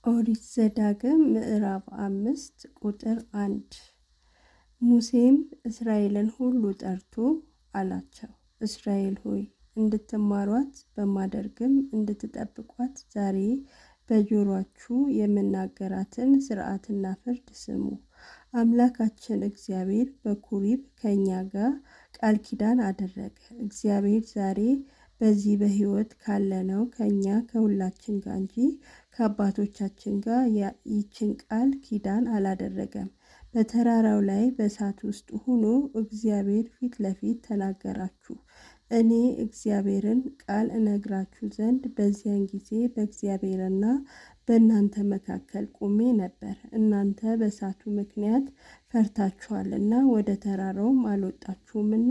ኦሪት ዘዳግም ምዕራፍ 5 ቁጥር 1። ሙሴም እስራኤልን ሁሉ ጠርቶ አላቸው፣ እስራኤል ሆይ፣ እንድትማሩአት በማድረግም እንድትጠብቁአት ዛሬ በጆሮአችሁ የምናገራትን ሥርዓትና ፍርድ ስሙ። አምላካችን እግዚአብሔር በኩሪብ ከእኛ ጋር ቃል ኪዳን አደረገ። እግዚአብሔር ዛሬ በዚህ በሕይወት ካለነው ከእኛ ከሁላችን ጋር እንጂ ከአባቶቻችን ጋር ይህችን ቃል ኪዳን አላደረገም። በተራራው ላይ በእሳት ውስጥ ሆኖ እግዚአብሔር ፊት ለፊት ተናገራችሁ። እኔ እግዚአብሔርን ቃል እነግራችሁ ዘንድ በዚያን ጊዜ በእግዚአብሔርና በእናንተ መካከል ቆሜ ነበር። እናንተ በእሳቱ ምክንያት ፈርታችኋልና ወደ ተራራውም አልወጣችሁምና።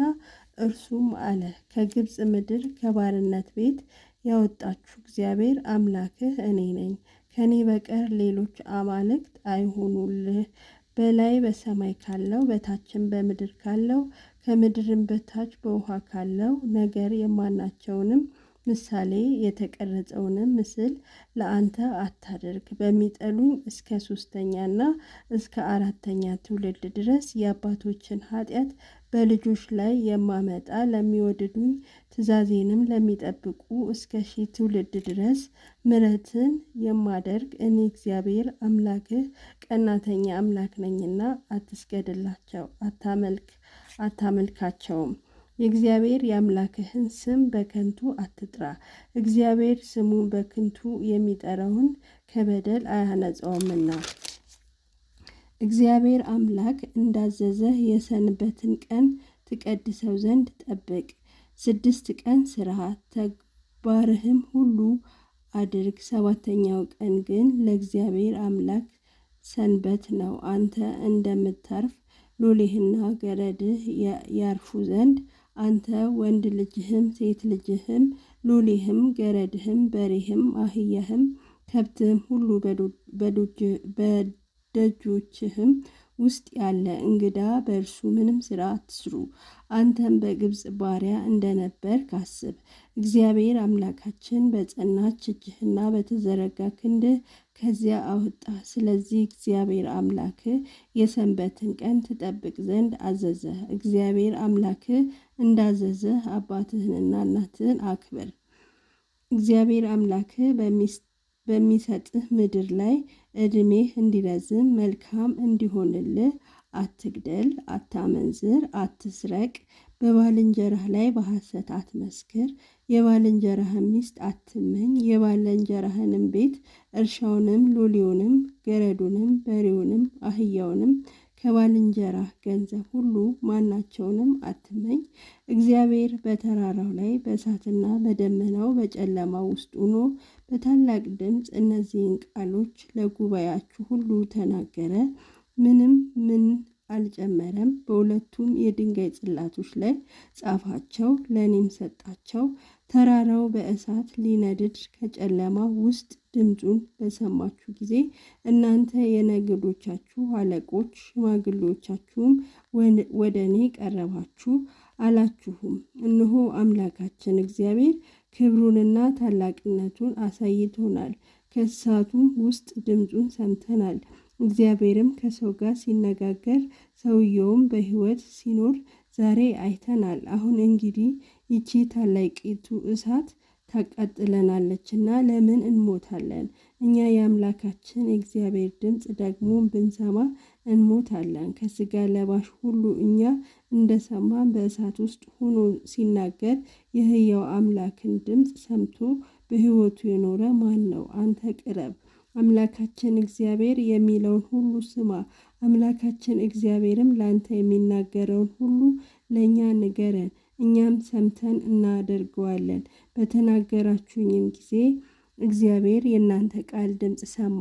እርሱም አለ፣ ከግብፅ ምድር ከባርነት ቤት ያወጣችሁ እግዚአብሔር አምላክህ እኔ ነኝ። ከእኔ በቀር ሌሎች አማልክት አይሁኑልህ። በላይ በሰማይ ካለው፣ በታችም በምድር ካለው፣ ከምድርም በታች በውኃ ካለው ነገር የማናቸውንም ምሳሌ የተቀረጸውንም ምስል ለአንተ አታድርግ። በሚጠሉኝ እስከ ሦስተኛና እስከ አራተኛ ትውልድ ድረስ የአባቶችን ኃጢአት በልጆች ላይ የማመጣ፣ ለሚወድዱኝ ትእዛዜንም ለሚጠብቁ እስከ 1000 ትውልድ ድረስ ምሕረትን የማደርግ እኔ እግዚአብሔር አምላክህ ቀናተኛ አምላክ ነኝና አትስገድላቸው፣ አታመልካቸውም። የእግዚአብሔር የአምላክህን ስም በከንቱ አትጥራ። እግዚአብሔር ስሙን በከንቱ የሚጠራውን ከበደል አያነጻውምና። እግዚአብሔር አምላክ እንዳዘዘህ የሰንበትን ቀን ትቀድሰው ዘንድ ጠብቅ። 6 ቀን ስራ፣ ተግባርህም ሁሉ አድርግ። ሰባተኛው ቀን ግን ለእግዚአብሔር አምላክ ሰንበት ነው። አንተ እንደምታርፍ ሎሌህና ገረድህ ያርፉ ዘንድ፣ አንተ፣ ወንድ ልጅህም ሴት ልጅህም፣ ሎሌህም ገረድህም፣ በሬህም አህያህም ከብትህም ሁሉ፣ በደጆችህም ውስጥ ያለ እንግዳ በእርሱ ምንም ስራ አትስሩ። አንተም በግብፅ ባሪያ እንደነበርክ አስብ። እግዚአብሔር አምላካችን በጸናች እጅህና በተዘረጋ ክንድህ ከዚያ አወጣህ። ስለዚህ እግዚአብሔር አምላክህ የሰንበትን ቀን ትጠብቅ ዘንድ አዘዘህ። እግዚአብሔር አምላክህ እንዳዘዘህ አባትህንና እናትህን አክብር። እግዚአብሔር አምላክህ በሚሰጥህ ምድር ላይ ዕድሜህ እንዲረዝም መልካም እንዲሆንልህ አትግደል፣ አታመንዝር፣ አትስረቅ፣ በባልንጀራህ ላይ በሐሰት አትመስክር፣ የባልንጀራህን ሚስት አትመኝ፣ የባልንጀራህንም ቤት፣ እርሻውንም፣ ሎሌውንም፣ ገረዱንም፣ በሬውንም፣ አህያውንም፣ ከባልንጀራህ ገንዘብ ሁሉ ማናቸውንም አትመኝ። እግዚአብሔር በተራራው ላይ በእሳትና በደመናው በጨለማው ውስጥ ሆኖ በታላቅ ድምፅ እነዚህን ቃሎች ለጉባኤያችሁ ሁሉ ተናገረ። ምንም ምን አልጨመረም። በሁለቱም የድንጋይ ጽላቶች ላይ ጻፋቸው፣ ለእኔም ሰጣቸው። ተራራው በእሳት ሊነድድ ከጨለማው ውስጥ ድምፁን በሰማችሁ ጊዜ እናንተ የነገዶቻችሁ አለቆች ሽማግሌዎቻችሁም ወደ እኔ ቀረባችሁ፣ አላችሁም፣ እነሆ አምላካችን እግዚአብሔር ክብሩንና ታላቅነቱን አሳይቶናል፣ ከእሳቱም ውስጥ ድምፁን ሰምተናል። እግዚአብሔርም ከሰው ጋር ሲነጋገር ሰውየውም በሕይወት ሲኖር ዛሬ አይተናል። አሁን እንግዲህ ይቺ ታላቂቱ እሳት ታቃጥለናለችና ለምን እንሞታለን? እኛ የአምላካችን የእግዚአብሔር ድምፅ ደግሞ ብንሰማ እንሞታለን። ከስጋ ለባሽ ሁሉ እኛ እንደሰማን በእሳት ውስጥ ሆኖ ሲናገር የሕያው አምላክን ድምፅ ሰምቶ በሕይወቱ የኖረ ማን ነው? አንተ ቅረብ፣ አምላካችን እግዚአብሔር የሚለውን ሁሉ ስማ። አምላካችን እግዚአብሔርም ለአንተ የሚናገረውን ሁሉ ለእኛ ንገረን፣ እኛም ሰምተን እናደርገዋለን። በተናገራችሁኝም ጊዜ እግዚአብሔር የእናንተ ቃል ድምፅ ሰማ።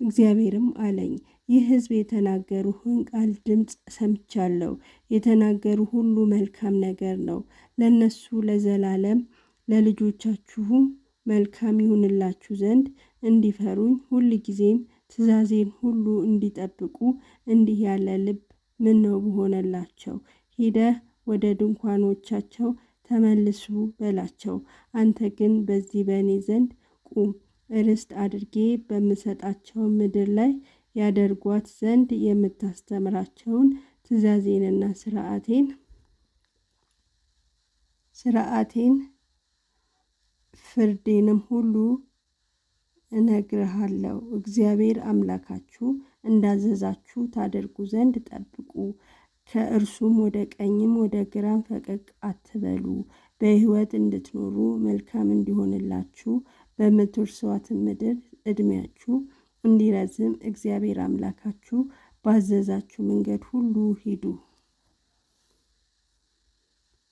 እግዚአብሔርም አለኝ፣ ይህ ሕዝብ የተናገሩህን ቃል ድምፅ ሰምቻለሁ። የተናገሩ ሁሉ መልካም ነገር ነው። ለእነሱ ለዘላለም ለልጆቻችሁም መልካም ይሁንላችሁ ዘንድ እንዲፈሩኝ ሁል ጊዜም ትእዛዜን ሁሉ እንዲጠብቁ እንዲህ ያለ ልብ ምነው በሆነላቸው። ሂደህ ወደ ድንኳኖቻቸው ተመልሱ በላቸው። አንተ ግን በዚህ በእኔ ዘንድ ቁም፣ ርስት አድርጌ በምሰጣቸው ምድር ላይ ያደርጓት ዘንድ የምታስተምራቸውን ትእዛዜንና ሥርዓቴን ፍርዴንም ሁሉ እነግርሃለሁ። እግዚአብሔር አምላካችሁ እንዳዘዛችሁ ታደርጉ ዘንድ ጠብቁ። ከእርሱም ወደ ቀኝም ወደ ግራም ፈቀቅ አትበሉ። በሕይወት እንድትኖሩ መልካም እንዲሆንላችሁ በምትወርሱአትም ምድር ዕድሜያችሁ እንዲረዝም እግዚአብሔር አምላካችሁ ባዘዛችሁ መንገድ ሁሉ ሂዱ።